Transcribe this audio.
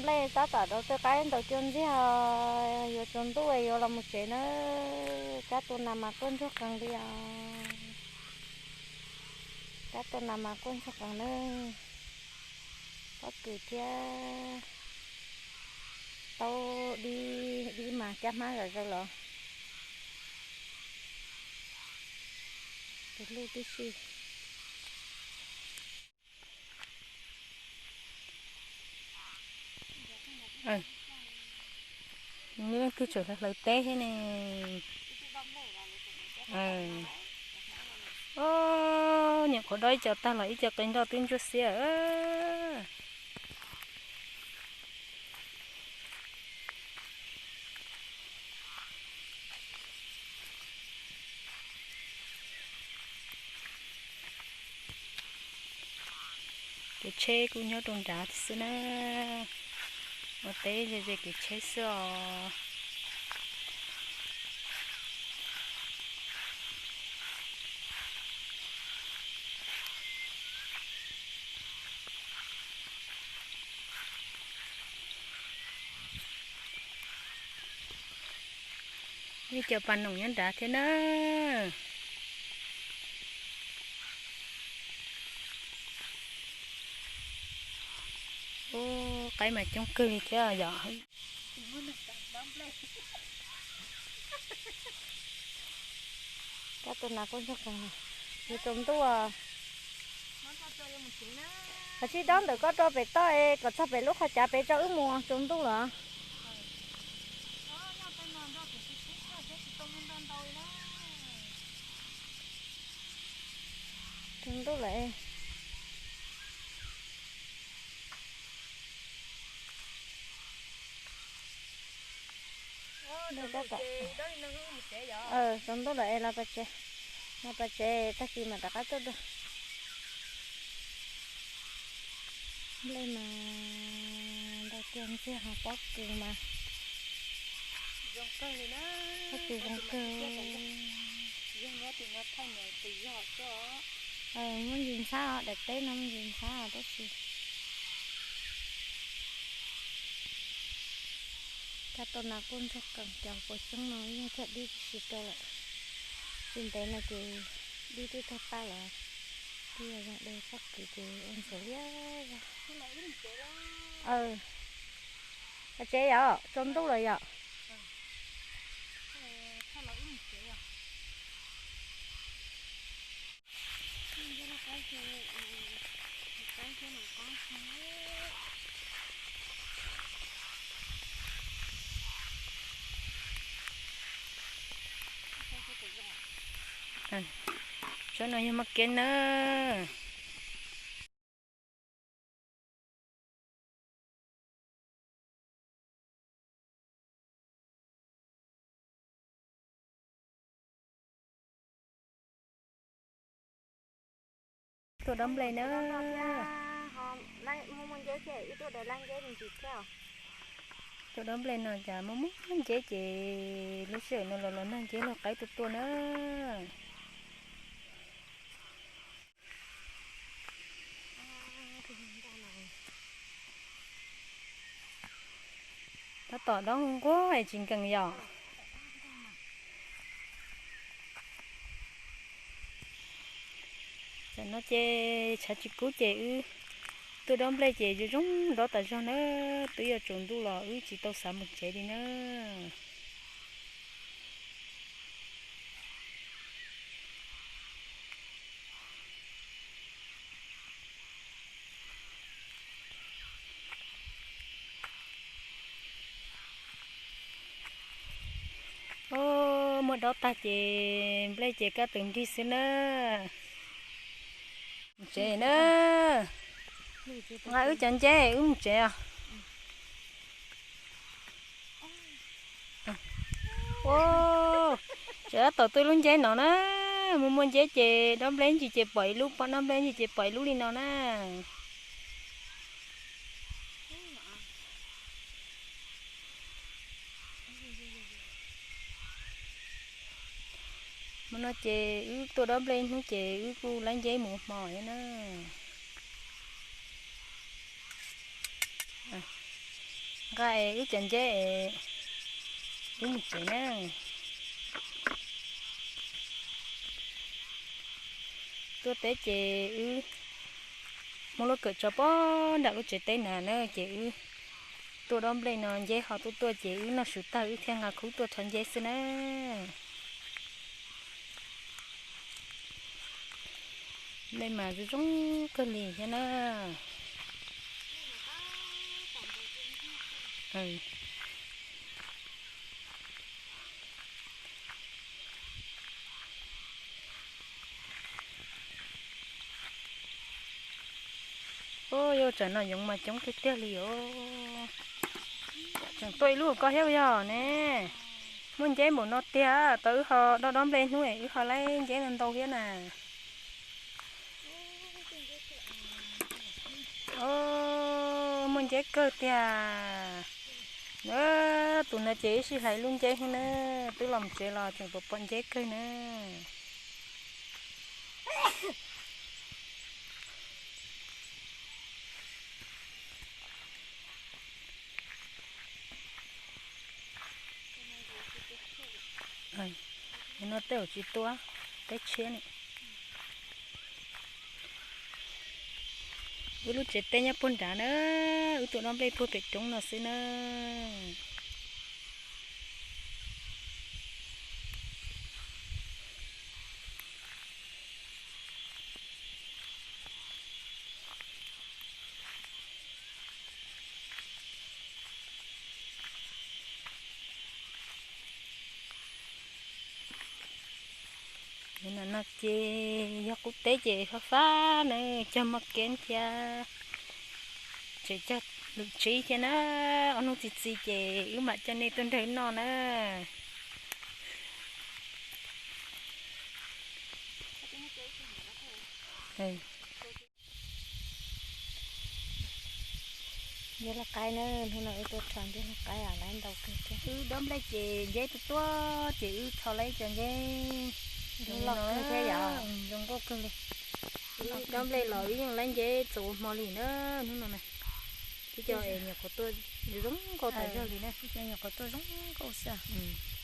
Tab tom rau twb qaib ntaus cua ntxiag, yuav tsaus ntuj yuav los mus tsev na. Kab tua nas mas quaj ntsuag qees li os. Kab tua nas mas quaj ntsuag qees na. Pob kws thiab taub dib, dib mas caj hmab zom zaws los. Tus lub tib si. Leej twg tseem hlawv teb thiab ne. Os, nyuam qhuav dob ib co tag los ib co qe nroj twb ntsuab xiab. Kev tsheb kuj nyob rau nrad xwb na. Ua teb ze ze kev tsheb xwb os. Ib co pas noom nyob nrad thiab na. Ub, qaib mas coob kawg li thiab yom. Kab tua nas quaj ntsuag qees, yuav tsaus ntuj. Koj tsij dob ntawm koj rau pem toj es kom txog pem lub qhov cav pem tso wb mus, tsaus ntuj lawm. Tsaus ntuj lawm. Tsaus ntuj lawm es los pas tsev, los pas tsev tag kis mam rov qab tuaj dua. Nplej mas ntau tiag ntxiag, ho pob kws mas, pob kws zoo kawg. Muab ntsis ntxhab os, daim teb no muab ntsis ntxhab os tab sis kab tua nas quaj ntsuag qees, cov puas xyoob no yeej thiaj dib tib si rau lawm. Tsis ntev no ces dib twb tag tag lawm. Twb yog de pob kws ces ua ntxhiav liab zog. Pas tsev yom, tsaus ntuj lawm yom. Tsob no yog maj keb na. Tuaj dob nplej na. Tuaj dob nplej no cas muaj muaj nceb ces lub sij hawm no los los nag nceb los qaib tuaj tuaj na. Tab tom dob nquag es tsis nkees yom. Tam no ces tshav tsis kub ces wb tuaj dob nplej ces zoo zoo dob tas zog na, twb yuav tsaus ntuj los wb tsis tau xav mus tsev li na. Ub, muab dob tag ces nplej ces kab tus nrig xwb na. Mus tsev na. Nqa wb cov nceb wb mus tsev os. Ub, tseem tab tom twb lub nceb no na. Muaj muaj nceb ces dob nplej ntsis ces pom ib lub, pom dob nplej ntsis ces pom ib lub li no na. Hmo no ces wb tuaj dob nplej ib hnub ces wb kuj laib nceb mus hmo thiab na. qa es wb cov nceb es wb mus tsev na. Tuaj teb ces wb muab lub kawm tso pog nram lub tsev teb na na ces wb tuaj dob nplej no nceb ho tuaj tuaj ces wb noj su tag wb thiaj nqa khub tuaj rho nceb xwb na. Nplej mas zoo zoo kawg li thiab na. Ub, yuav tsam no yoov mas coob tiag tiag li os. Tseem tuaj ib lub koj thiab yog ne. Muaj nceb npaum no tiag, tau wb ho dob dob nplej hnub wb ho laib nceb ntau thiab na. Muaj nceb kawg tiag. Tus no ces ib sij hlais lub nceb heev na, twb los tsev los tseem pom pom nceb kawg na. No tej zaum tsis tuaj, teb tshiab ne. Wb lub tsev teb nyob puag nrad na, wb tuaj dob nplej puag pem roob no xwb na. No ces yog qub teb ces fab fab na, cog moj keb thiab tseem cog lwm tsib thiab na, ob hnub txi txiv ces wb mam coj nej tuaj nrog wb noj na. Nceb loj qaib na, hnub no wb tuaj rho nceb loj qaib laiv ntau kawg thiab. Wb dob nplej ces nceb tuaj tuaj ces wb rho laiv cov nceb loj kawg thiab yom, zoo nkauj kawg li. Wb dob nplej los wb yeej laiv nceb txaus ua hmo li na, hnub no na. Twb coj es nyuam qhuav tuaj zoo nkauj tas zog li na, nyuam qhuav tuaj zoo nkauj xwb.